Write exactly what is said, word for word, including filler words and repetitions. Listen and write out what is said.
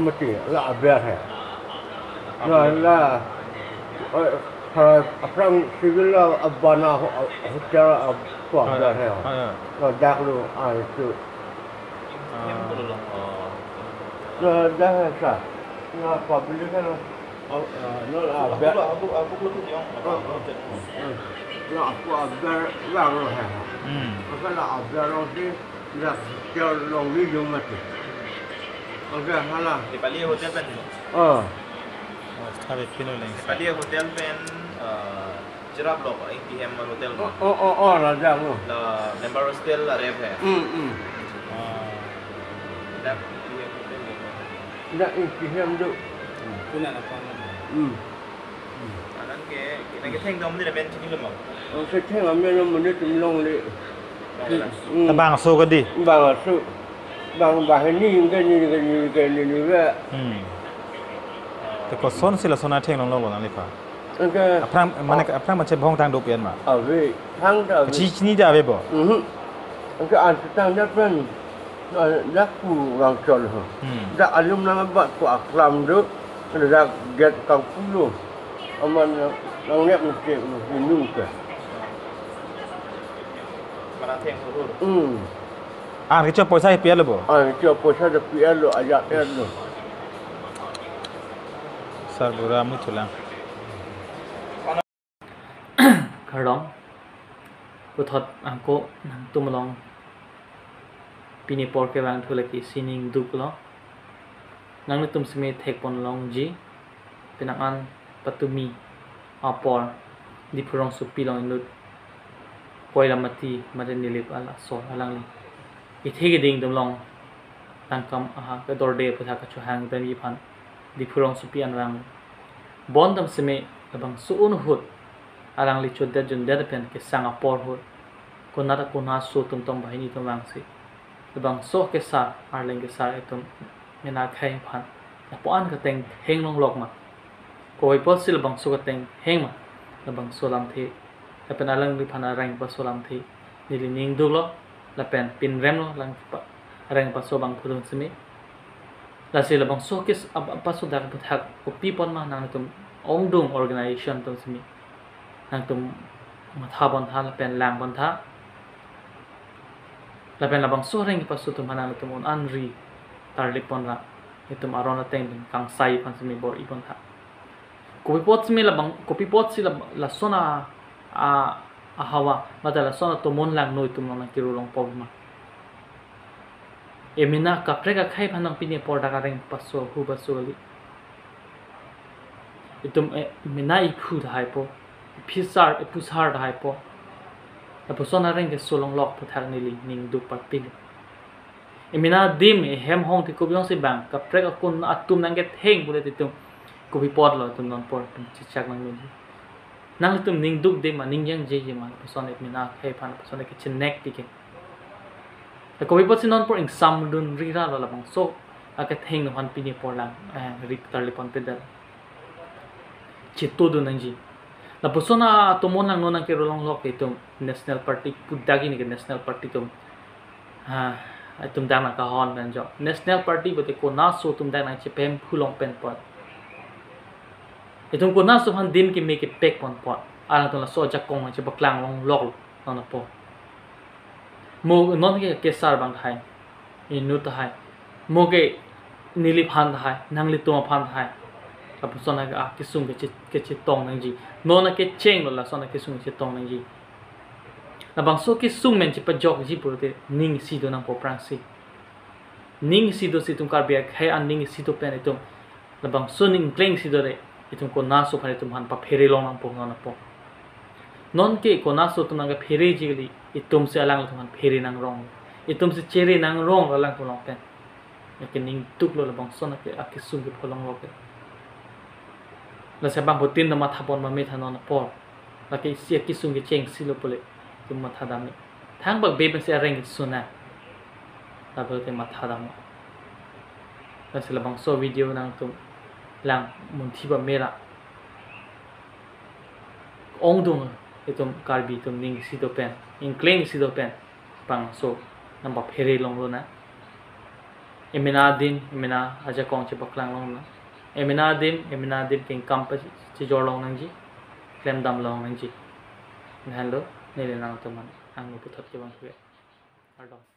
Mati, la aber hai. La, la, eh, ha, aphrang civil la abana ho-, hotel apo aber hai. La dak lo, ah, itu. La dak hai sa. La public hai lo. Oh, ah, no, la aber. La apo aber lang lo hai. Hmm. Maka la aber lo si. Dak hotel along ni jong mati. Oke, hala. Nepali hotel pen. Oh. Oh, thabe pino leng. Nepali hotel pen, eh, cherap lo, Ingtihem hotel. Oh, oh, oh, oh, la dak lo. La member hostel la rep hai. Hmm, hmm. Ah. Dak Ingtihem hotel lo. Dak Ingtihem do. Kuna na pang. Hmm. Alang ke, kita ke theng dom ni lapen chini lo mo. Oh, ketheng amen lo mo ni tum longle. Hmm. Tabangso kadi? Bangso. Bang banghini ke ni, ke ni, ke ni, ni ke. Hmm. Te kosonsi lason atheng longlok lo nangliphan? Oke. Aphrang, mane, aphrang ma chebong tang dopik ma? Ave, thang ta ave. Chi, chini ta ave bo? Mhm. Oke, an tang dak pen. Dak pu vang chol ho. Hmm. Dak alum nang abat ko aklam do. Dak get kang pulo. Aman nang nek mesti nung ke. Mana theng hur hur. Hmm. An kecho poisa pi-et lo bo? An kecho poisa de pi-et lo, ajak et lo. Sarbura amu chulang. Kardom. Puthot angko nangtum along pini apor kevang thu lake sining duk lo. Nanglitum simi thekpon longji. Penang an patumi apor Diphu rongsopi along inut Koilamati mate Nilip ala so alangli kethe keding atum along tangkam aha kedorde aphuthak kachohang pen iphan Diphu rongsopi anvang. Bonta simi labangso ahut alangli chodet jundet pen kesang apor ahut konat konat so atum tong banghini atum vangsi labangso kesar, arleng kesar atum mena khei aphan lapu-an keteng heng longlok ma? Koi apotsi labangso keteng heng ma? Labangso alamthe lapen alangliphan areng paso alamthe neli ning duk lo, lapen pinrem lo, lang pa-, areng paso abang phudun simi. Lasi labangso kes-, ap-, paso dak aphuthak kopi pon ma, nangtum ongdung organization atum simi nangtum matha pon tha lapen lang pon tha. Lapen labangso areng paso atum aphan nangtum un-an ri tarlip pon ra, itum aron ateng pen kangsai aphan simi bor-i pon tha. Kopi apot simi labang, kopi apotsi lab-, lason a, a, ahavar, mate lason atomon langno itum along nangkero longpo ma? Emena kaprek akhei aphan nang pini apor dak areng paso, hu paso kali. Itum, eh, emena iphu tahai po, iphisar, ipusar tahai po. Lapuson areng keso longlok aphuthak neli ning duk parpik. Emena adim, ehem hong ti kopi hongsi bang, kaprek akun atum nangketheng pule itum kopi apot lo itum non apor itum chechak nanglo. Nanglitum ning duk de ma, ning jangje je ma, lapuson emena akhei aphan, lapuson kechenek pi ke. Te kopi apotsi non apor ingsamdun ri ra lo labangso aketheng atum aphan pini apor lang, eh, ri tarlip pon pedet. Chetodun nangji. Lapuson atomon langno nangkero longlok itum National Party pu dak ini ke National Party atum. Ha, itum dak nangkahon pen jo. National Party pute konat so atum dak nangchepemphu long pen pon. Itum konat so aphan adim keme kepek pon pon. Alangtum laso ajakong nangchepaklang longlok non apor. Mo non ke kesar abang tahai, inut tahai, mo ke Nilip aphan tahai, nanglitum aphan tahai. Lapuson akesung keche-, kechetong nangji. Non akecheng lo lason akesung kechetong nangji. Labangso kesung men chepajokji pulote ning isi do nangpo aphrangsi. Ning isi do si itum Karbi akhei an ning isi do pen itum labangso ning ingkleng isi do re, itum konat so aphan itum aphan paphere long nangpo non apor. Non ke konat so atum nangkephereji kali, itumsi alanglitum aphan phere nangrong. Itumsi chere nangrong alangtum along pen. Lake ning duk lo labangso ake, akesung kepho longlok ke. Lasi abangphutin ta matha pon mame tha non apor. Lake isi akesung kechengsi lo pule itum matha dam ni. Thangbak be pensi areng keso na. Lapu te matha dam. Lasi labangso video nangtum lang munthi pame ra. Ongdung itum Karbi atum ning isi do pen, ingkleng isi do pen, bangso nangpaphere longlo na. emena adim, emena ajakong chepaklang longnang. Emena adim, emena adim kengkam pa chejor long nangji, klemdam long nangji. Lahenlo, neli nangtum aphan angno puthot kevang keve. Kardom.